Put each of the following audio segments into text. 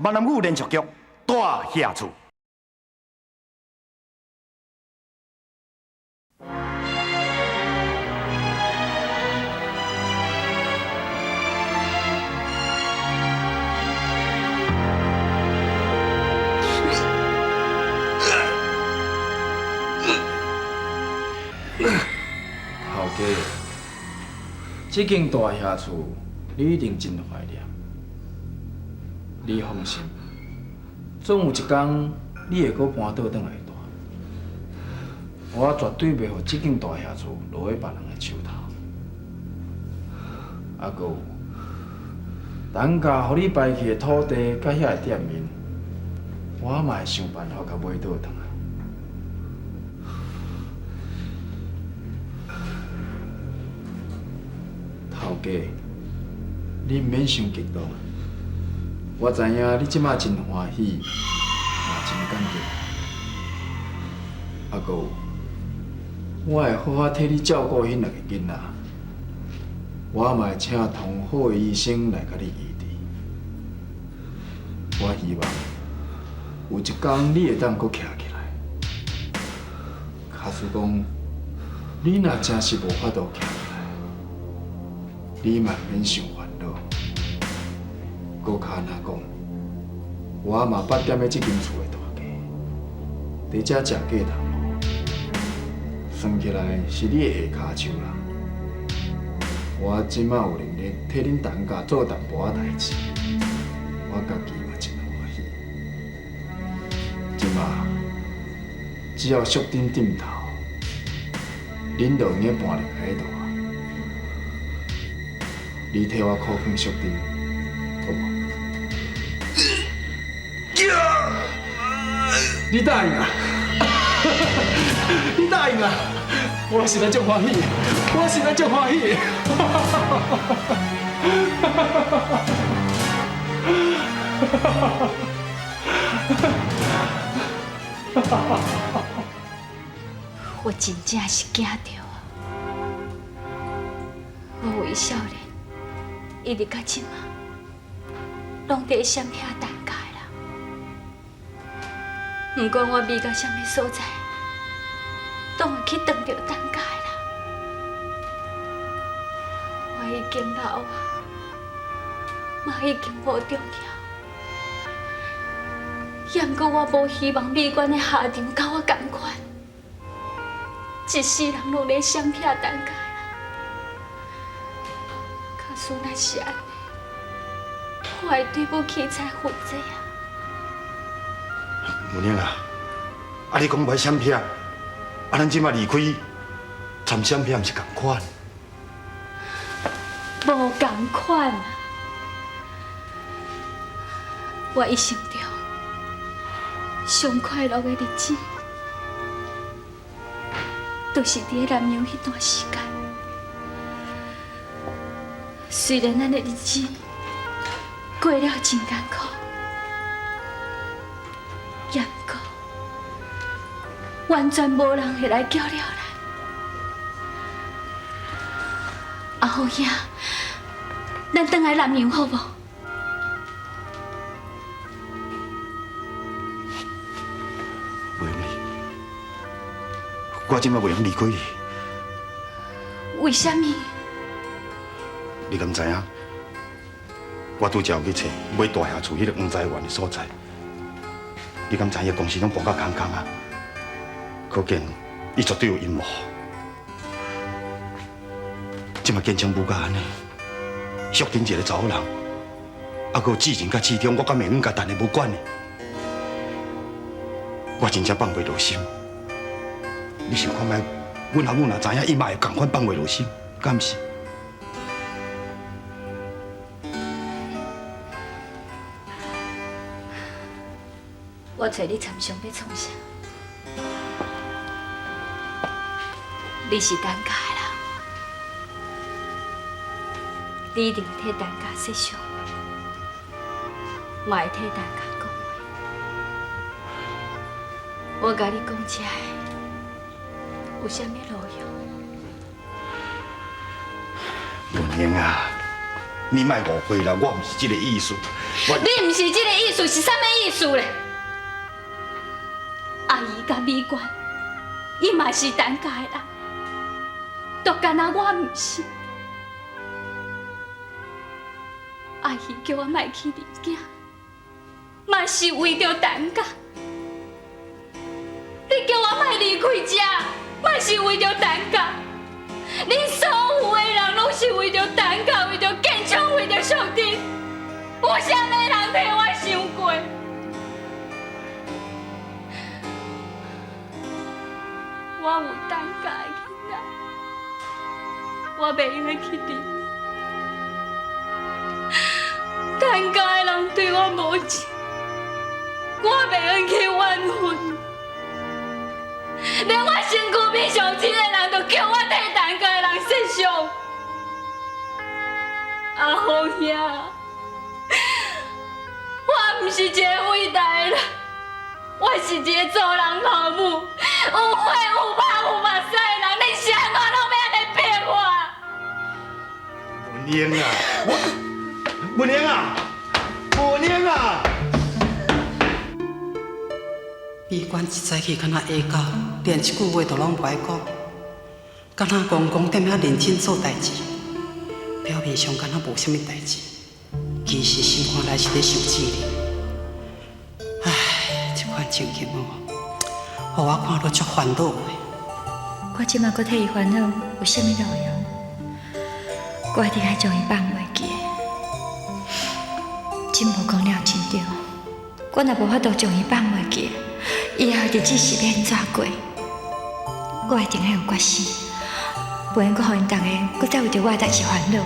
闽南语连续剧《大侠厝》。头家，这间大侠厝，你一定真怀念。你放心，总有一天你会阁搬倒转来住。我绝对袂予这间大侠厝落喺别人的手头。啊，阁有，陈家予你败去的土地佮遐个店面，我嘛会想办法共买倒转来。头家，你毋免伤激动。我知影你这马真欢喜，嘛真感激。啊，阁有，我会好好替你照顾彼两个囡仔。我嘛会请上好的医生来共你医治。我希望有一天你会当阁徛起来。假使讲你若真是无法度徛起来，你嘛毋免伤烦恼。阁较按怎讲，我嘛捌踮咧这间厝的大家，伫遮食过头路，算起来是你的下跤手啦。我这马有能力替恁陈家做淡薄仔代志，我家己嘛真欢喜。这马只要淑珍点头，恁就用得搬入来住。你替我苦劝淑珍，好无？你答应啊！你答应啊！我实在足欢喜，我实在足欢喜。我真正是惊著啊！我为少年，一直到这马，拢伫闪避陈家的人。不管我避到啥物所在，拢会去撞著陈家的人。我已经老啊，嘛已经无重要。也毋过我无希望美娟的下场佮我仝款，一世人拢咧闪避陈家的人。假使若是按呢，我会对不起彩凤姐啊。文英啊，啊你讲欲闪避，啊咱这马离开，参闪避毋是仝款？无仝款啊！我一生中上快乐的日子，就是伫南洋彼段时间。虽然咱的日子过了真艰苦，也毋过完全无人会来搅扰咱。阿虎兄，咱转来南洋好无？袂用哩，我这马袂用离开你。为啥物？你敢知影？我拄才有去揣买大侠厝彼个黄财源的所在。你敢知彼个公司拢搬甲空空啊？可见伊绝对有阴谋。这马见枪武甲按呢，淑珍一个查某人，啊，阁有志仁佮志忠，我敢会用共陈的无管呢？我真正放袂落心。你想看觅，阮阿母若知影，伊嘛会仝款放袂落心，敢毋是？我揣你参详欲创啥？你是陈家的人，你一定会替陈家设想，嘛会替陈家讲话。我共你讲这个，有啥物路用？文英啊，你莫誤會啦，我毋是這个意思。我你毋是這个意思，是啥物意思咧？阿姨佮美娟，伊嘛是陳家的人，就干焦我毋是。阿姨叫我莫去認囝，嘛是為著陳家。你叫我莫離開這，嘛是為著陳家。恁所有的人攏是為著陳家，為著建昌，為著淑珍，有啥物人替我想過？我有陳家的囡仔，我袂用得去認。陳家的人對我無情，我袂用去怨恨。連我身軀邊上親的人都叫我替陳家的人設想。阿峰兄，我毋是一个偉大的人，我是一個做人頭母，有血有肉有目屎的人，你是按怎攏欲按呢逼我？文英啊，我文英啊，文英啊！美娟一早起敢若下狗，連一句話都攏無愛講，敢若戇戇踮遐認真做代誌，表面上敢若無啥物代誌，其實心肝內是咧受折呢。唉，這款情形哦，予我看了足煩惱的。我這馬閣替伊煩惱，有啥物路用？我一定愛將伊放袂記。真無講了真對，我若無法度將伊放袂記，以後日子是欲按怎過？我一定愛有決心，袂用閣予𪜶逐个閣再為著我的代誌煩惱。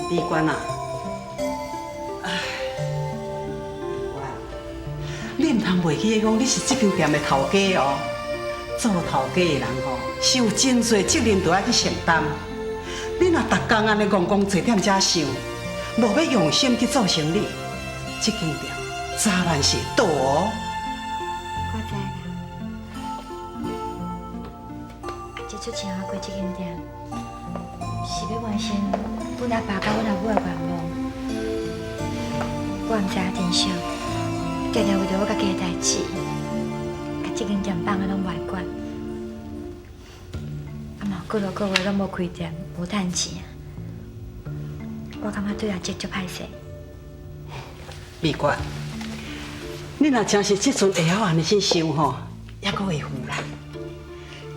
美娟啊，唉，美娟，你毋通袂記得講你是這間店的頭家哦。做頭家的人吼，是有真濟責任著愛去承擔。你若逐工按呢戇戇坐踮遮想，無欲用心去做生意，這間店早晚是會倒哦。我知啦。阿姐出請我開這間店，是欲完成阮阿爸佮阮阿母的願望。我毋知影珍惜，定定為著我家己的代誌，共這間店放啊攏無愛管。啊嘛有幾落個月攏無開店，無趁錢啊。我感覺對阿姐足歹勢。美娟，你若真是這陣會曉按呢去想吼，猶閣會赴啦。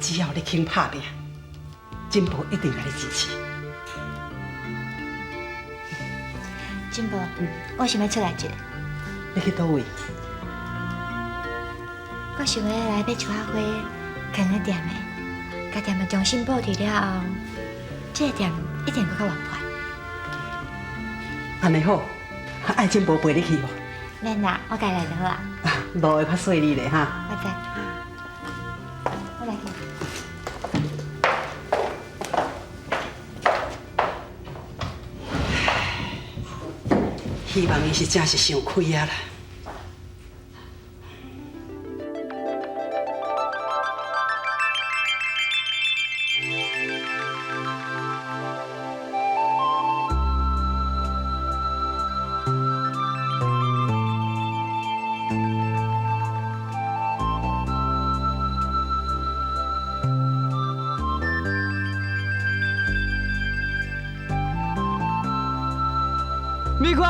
只要你肯拍拚，進步一定共你支持。進步，我想欲出來一下。你去佗位？我想欲來買一寡花，囥咧店的，共店的重新布置了後，這個店一定閣較活潑。按呢好，愛進步陪你去無？免啦，我家己來就好啊。路會較細膩咧哈。我知。我來去。希望伊是真是想開啊啦。美娟，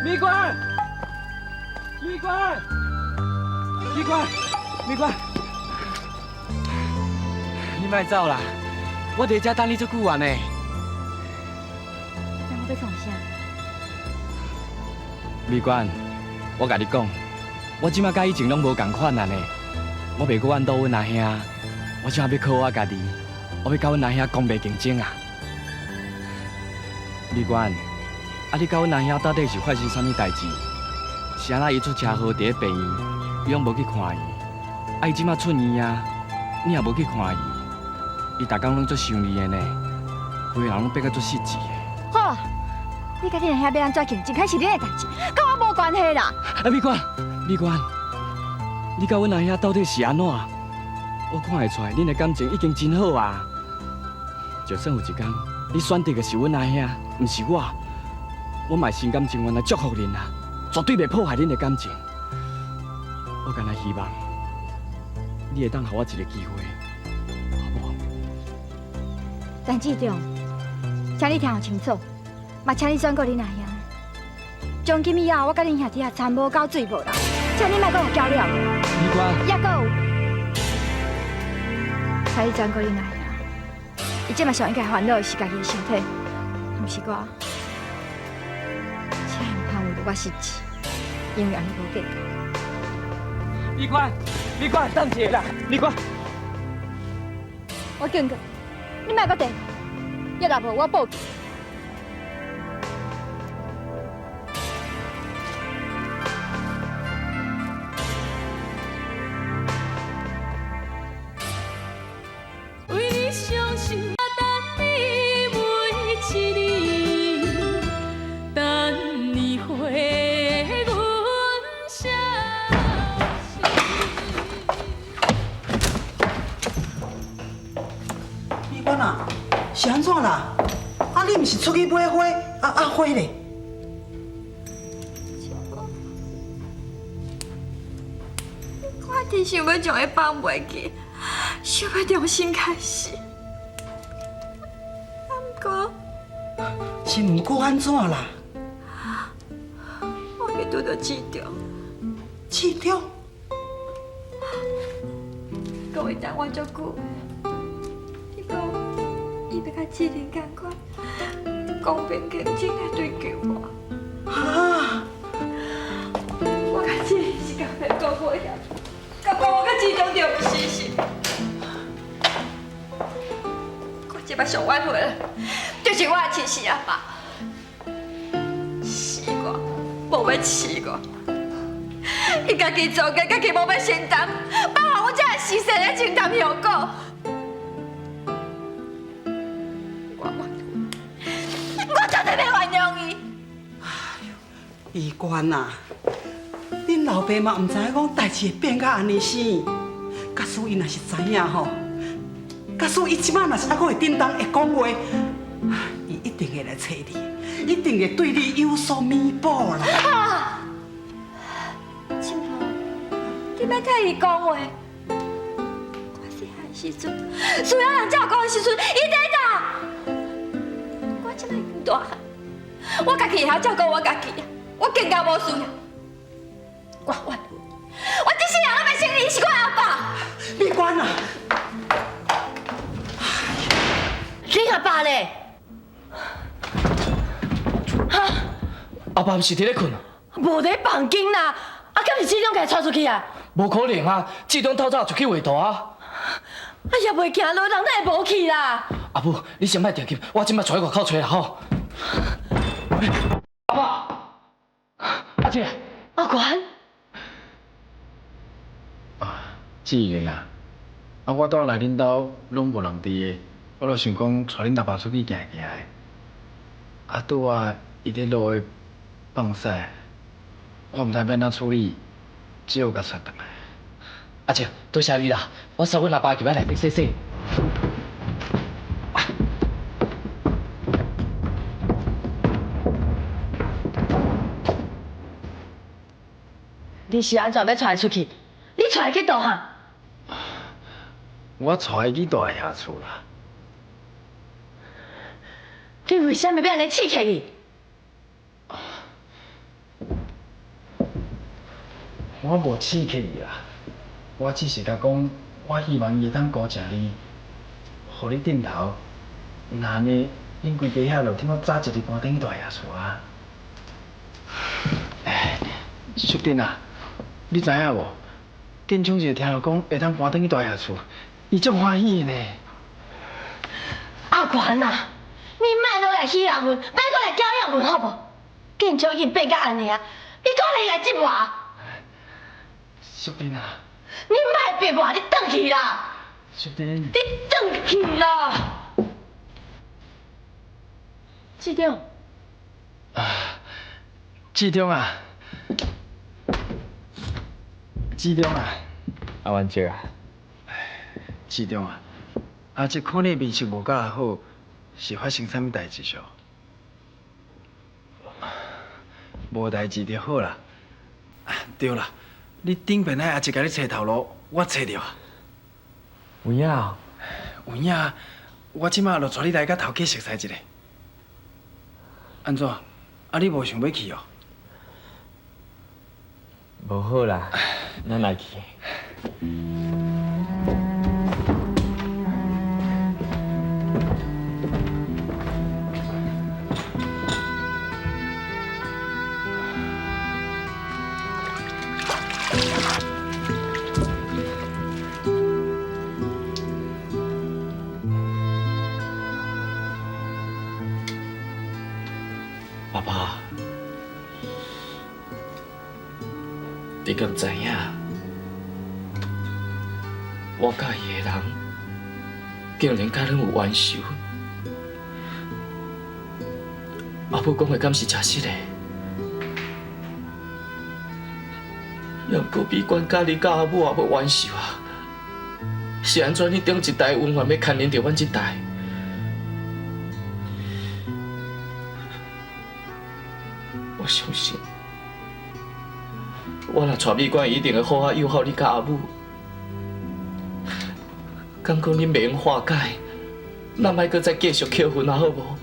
美娟，美娟，美娟，美娟，你莫走啦，我佇遮等你足久啊呢。等我欲創啥？美娟，我共你講。我這馬佮以前攏無仝款啊呢，我袂閣怨妒阮阿兄，我這馬欲靠我家己，我欲佮阮阿兄公平競爭啊！美娟，啊你佮阮阿兄到底是發生啥物代誌？是按怎伊出車禍佇咧病院，你攏無去看伊？啊伊這馬出院啊，你也無去看伊？伊逐工攏足想你的呢，規个人攏變甲足失智的。好，你佮恁阿兄欲按怎竞争，彼是恁的代志，佮我无关系啦。啊，美娟，美娟，你佮阮阿兄到底是按怎？我看会出来，恁的感情已经真好啊。就算有一天，你选择的是阮阿兄，毋是我，我嘛心甘情愿来祝福恁啊，绝对袂破坏恁的感情。我干焦希望你会当予我一个机会，好无？陈志忠，请你听清楚，嘛请你转告恁阿兄，从今以后，我佮恁兄弟仔参无狗水无流，请你莫阁来搅扰。美娟，犹阁有，请你转告恁阿兄，伊这马上应该烦恼的是家己的身体，毋是我。请伊毋通为著我失志，因为按呢无计较。美娟，美娟，等一下啦，美娟。我警告你，莫阁提，抑若无我报警。为你伤心，等你每一年，等你回阮消息。美娟啊，是按怎啦？啊，你毋是出去买花？啊花咧？我真想欲将伊放袂记，想欲重新开始。啊，毋过是毋过按怎啦？我去拄著志忠，志忠，讲伊等我足久的，伊讲伊欲佮志玲仝款，公平竞争来追求我。哈？我佮志玲是共骗讲过遐，感觉我佮志忠就毋是是。我这摆上挽回了，就是我的亲生阿爸，死我，无欲饲我，伊家己做家，家己无欲承担，放予阮这个失势来承担后果。我怨恨，我绝对袂原谅伊。美娟啊，恁老爸嘛毋知影讲代志会变甲按呢生，假使伊若是知影吼，假使伊这摆若是犹阁会振动会讲话，伊一定会来揣你，一定会对你有所弥补啦。啊！亲婆，你欲替伊讲话？我细汉时阵需要人照顾的时阵，伊伫佗？我这摆已经大汉，我家己会晓照顾我家己，我更加无需要。我怨，我这世人拢袂承认伊是我阿爸。美娟啊！你阿爸咧？哈？阿爸毋是伫咧睏？无伫房间啦，啊，敢是志忠共伊带出去啊？无可能啊！志忠透早出去画图啊！啊，也袂行路，人哪会无去啦？阿母，你先莫著急，我这摆带去外口揣啦吼。阿爸，阿姐，阿权，啊，志玲啊，啊，我倒来恁兜拢无人伫的，我就想讲带恁阿爸出去行行的。啊，拄仔伊伫路下放屎，我毋知欲按怎处理，只好共带转来。阿姐，多谢你啦，我送阮阿爸入来内底洗洗。你是按怎欲带伊出去？你带伊去佗哈？我带伊去大爷厝啦。你为啥物欲按呢刺激伊？我无刺激伊啦，我只是共讲，我希望伊会当顾正你，予你转头，若按呢，恁规家遐就听我早一日搬转去大爷厝啊。哎，淑珍啊，你知影无？建昌是听著讲会当搬转去大爷厝，伊足欢喜的呢。阿权啊，你莫阁来欺负阮，莫阁来搅扰阮好无？建昌已经变甲按呢啊，你阁来来责我？淑珍啊，你莫逼我，你转去啦！淑珍，你转去啦！志忠，啊，志忠啊，志忠啊，阿元叔啊，志忠啊，阿叔看你面色无够好，是发生啥物代志啥？无代志就好啦。对啦，你顶摆阿叔共你揣头路，我揣著啊。有影哦？有影，我这马就带你来佮头家熟似一下。按怎？啊，你无想欲去哦？无好啦，咱来去。爸爸，你敢知影？我佮意的人，竟然佮恁有冤仇。阿母讲的敢是真实的？也毋过美娟佮你佮阿母也无冤仇啊，是按怎你顶一代恩怨欲牵连著阮这代？我相信，我若娶美娟，伊一定会好好诱好你佮阿母。敢讲恁袂用化解，咱莫阁再继续扣分啊，好无？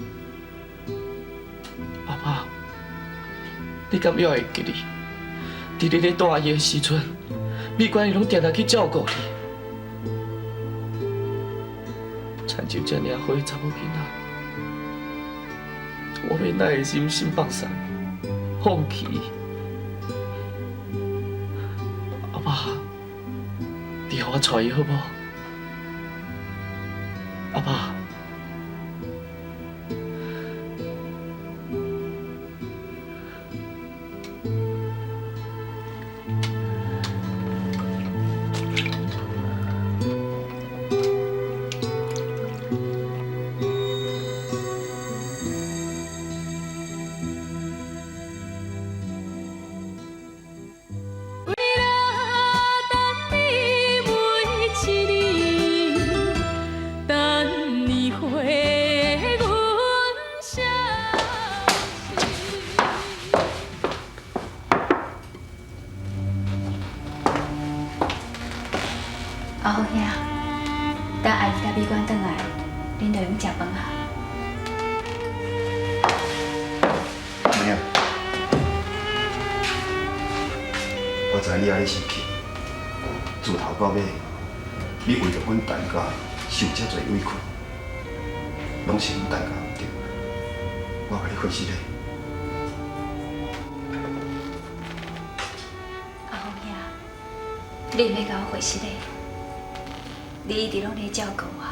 阿爸，你敢犹会记得，伫你咧带伊的时阵，美娟伊拢定定去照顾你，亲像这尔好的查某囡仔，我欲哪会忍心放送？放弃，阿爸，你予我娶伊好无？阿爸。阿福兄，等阿姨佮美娟转来，恁就用食饭啊。妹仔，我知你犹咧生气，自头到尾，你为著阮陈家受遮济委屈，拢是阮陈家毋对，我共你回失礼。阿福兄，你毋免共我回失礼。你一直拢咧照顾我，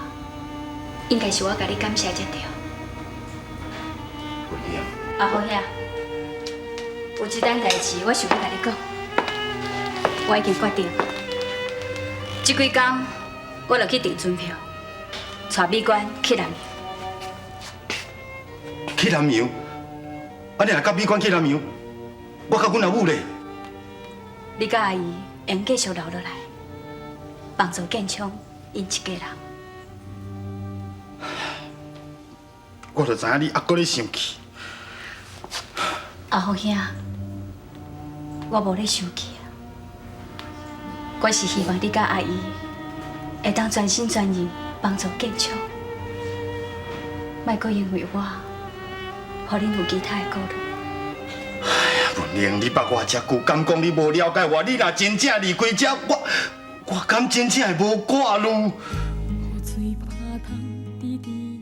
应该是我共你感谢才对。文玲，阿福兄，有一单代志，我想欲共你讲。我已经决定，这几工我就去订船票，带美娟去南洋。去南洋？啊，你若佮美娟去南洋，我佮阮阿母咧？你佮阿姨会用继续留落来，帮助建昌。𪜶一家人，我就知影你犹阁咧生气。阿福兄，我无咧生气啊，我是希望你佮阿姨会当全心全意帮助建昌，莫阁因为我，予恁有其他的顾虑。哎呀，文玲，你捌我遮久，敢讲你无了解我？你若真正离开遮，我敢真正会无挂虑。